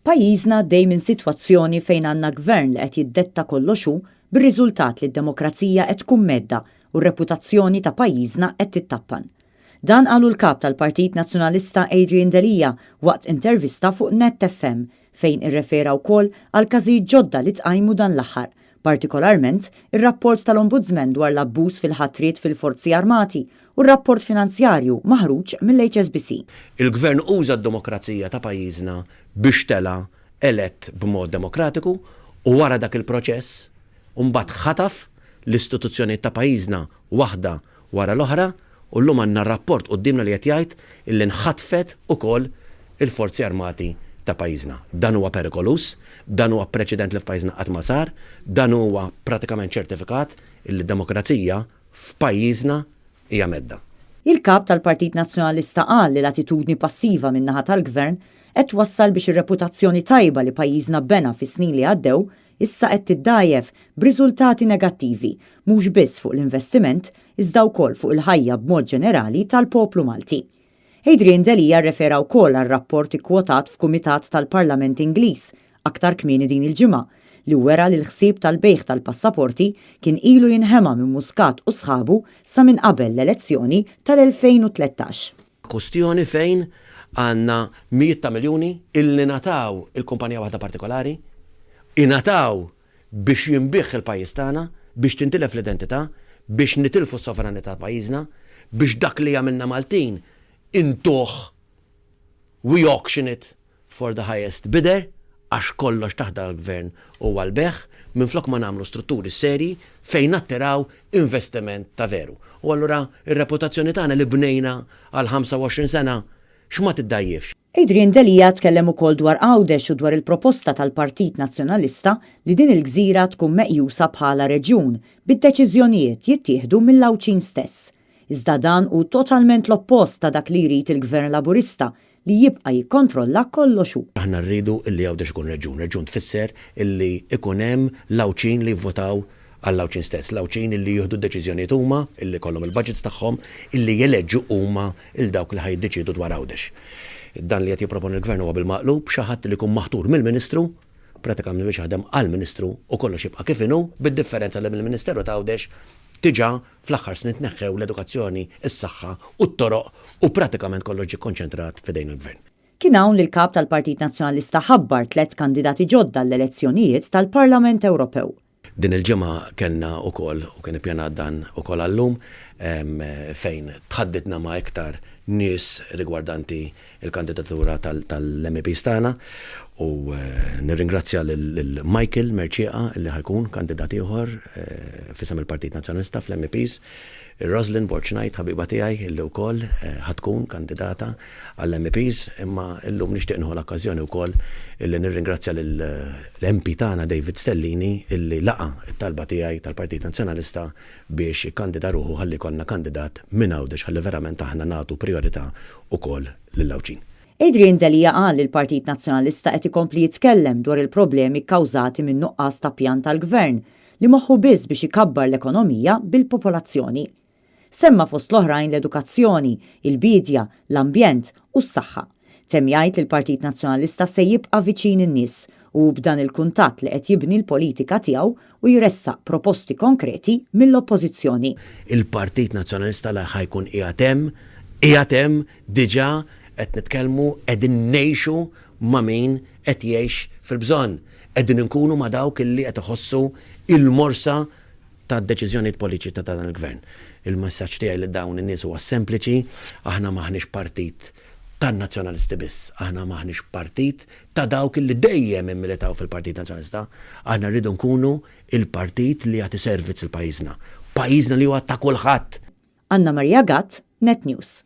Pajjiżna għaddej minn sitwazzjoni fejn għandna Gvern li qed jiddetta kollox hu bir-riżultat li d-demokrazija qed tkun mhedda u r-reputazzjoni ta' pajjiżna qed tittappan. Dan qalu l-Kap tal-Partit Nazzjonalista Adrian Delia waqt intervista fuq Net FM fejn irrefera wkoll għal każijiet ġodda li tqajmu dan l-aħħar, partikolarment ir-rapport tal-Ombudsman dwar l-abbuż fil-ħatriet fil-Forzi Armati u r-rapport finanzjarju maħruġ mill-HSBC. Il-Gvern uża d-demokrazija ta' pajjiżna biex tela' elett b'mod demokratiku u wara dak il-proċess mbagħad ħataf l-istituzzjonijiet ta' pajjiżna waħda wara l-oħra u llum għandna rapport quddiemna li qed jgħid illi nħatfet ukoll il-Forzi Armati ta' pajjiżna. Dan huwa perikoluż, dan huwa preċedent li f'pajjiżna qatt ma sar, dan huwa pratikament ċertifikat illi d-demokrazija f'pajjiżna hija mhedda. Il-Kap tal-Partit Nazzjonalista qal li l-attitudni passiva min-naħa tal-Gvern qed twassal biex ir-reputazzjoni tajba li pajjiżna bena fis-snin li għaddew issa qed tiddgħajjef b'riżultati negattivi mhux biss fuq l-investiment iżda wkoll fuq il-ħajja b'mod ġenerali tal-poplu Malti. Adrian Delia rrefera wkoll għar-rapport ikkwotat f'kumitat tal-Parlament Ingliż aktar kmieni din il-ġimgħa li wera li l-ħsieb tal-bejgħ tal-passaporti kien ilu jinħema minn Muscat u sħabu sa minn qabel l-elezzjoni tal-2013. Kwistjoni fejn għandna mijiet ta' miljuni illi ngħataw il-kumpanija waħda partikolari, ingħataw biex jinbiegħ il-pajjiż tagħna, biex tintilef l-identità, biex nitilfu s-sovranità ta' pajjiżna, biex dak li jagħmilna Maltin intuh, we auction it for the highest bidder, għax kollox taħt dal-gvern huwa l-bejgħ, minflok ma nagħmlu strutturi serji fejn nattiraw investiment ta' veru. U allura r-reputazzjoni tagħna li bnejna għal 25 sena x'ma tiddgħajjifx. Adrian Delia tkellem ukoll dwar Għawdex u dwar il-proposta tal-Partit Nazzjonalista li din il-gżira tkun meqjusa bħala reġjun, bid-deċiżjonijiet jittieħdu mill-Għawdxin stess. Iżda dan hu totalment l-oppost ta' dak li jrid il-Gvern Laburista li jibqa' jikkontrolla kollox hu. Aħna rridu illi Għawdex ikun reġjun. Reġjun tfisser illi ikun hemm l-Għawdxin li jivvotaw għall-Għawdxin stess, l-Għawdxin illi jieħdu d-deċiżjonijiet huma, illi jkollhom il-budgets tagħhom, illi jeleġġu huma 'l dawk li ħa jiddeċiedu dwar Għawdex. Dan li qed jipproponi l-Gvern huwa bil-maqlub, xi ħadd li jkun maħtur mill-Ministru, pratikament biex jaħdem għall-Ministru u kollox jibqa' kif inhu, bid-differenza li mill-Ministeru t'Għawdex diġà fl-aħħar snin tneħħew l-edukazzjoni, is-saħħa u t-toroq u pratikament kollox ġie kkonċentrat f'idejn il-Gvern. Kien hawn li l-Kap tal-Partit Nazzjonalista ħabbar tlett kandidati ġodda għall-elezzjonijiet tal-Parlament Ewropew. Din il-ġimgħa kellna wkoll, u kien ippjanat dan ukoll għal-lum, fejn tħadditna ma' iktar nies rigwardanti l-kandidatura tal-MEPs tagħna u nirringrazzja lil Michael Mercieca li ħa jkun kandidat ieħor f'isem il-Partit Nazzjonalista fl-MEPs. Roslyn Borg Knight, ħabiba tiegħi, li wkoll ħa tkun kandidata għall-MEPs, imma llum nixtieq nieħu l-okkażjoni wkoll illi nirringrazzja lill-MP tagħna David Stellini illi laqa' t-talba tiegħi tal-Partit Nazzjonalista biex ikkandida ruħu ħalli jkollna kandidat minn Għawdex ħalli verament aħna nagħtu prijorità wkoll lill-Għawdxin. Adrian Delia qal li l-Partit Nazzjonalista qed ikompli jitkellem dwar il-problemi kkawżati min-nuqqas ta' pjan tal-Gvern li moħħu biss biex ikabbar l-ekonomija bil-popolazzjoni. Semma fost l-oħrajn l-edukazzjoni, il-biedja, l-ambjent u s-saħħa. Temm jgħid li l-Partit Nazzjonalista se jibqa' viċin in-nies u hu b'dan il-kuntatt li qed jibni l-politika tiegħu u jressaq proposti konkreti mill-Oppożizzjoni. Il-Partit Nazzjonalista la ħa jkun qiegħed hemm, qiegħed hemm diġà qed nitkellmu, qegħdin ngħixu ma' min qed jgħix fil-bżonn. Qegħdin inkunu ma' dawk illi qed iħossu il-morsa tad-deċiżjonijiet politiċi ta' dan il-Gvern. Il-messaġġ tiegħi lil dawn in-nies huwa sempliċi, aħna m'aħniex partit tan-Nazzjonalisti biss, aħna m'aħniex partit ta' dawk illi dejjem immilitaw fil-Partit Nazzjonalista, aħna rridu nkunu il-partit li jagħti servizz lil pajjiżna. Pajjiżna li huwa ta' kulħadd. Anna Maria Gatt, Net News.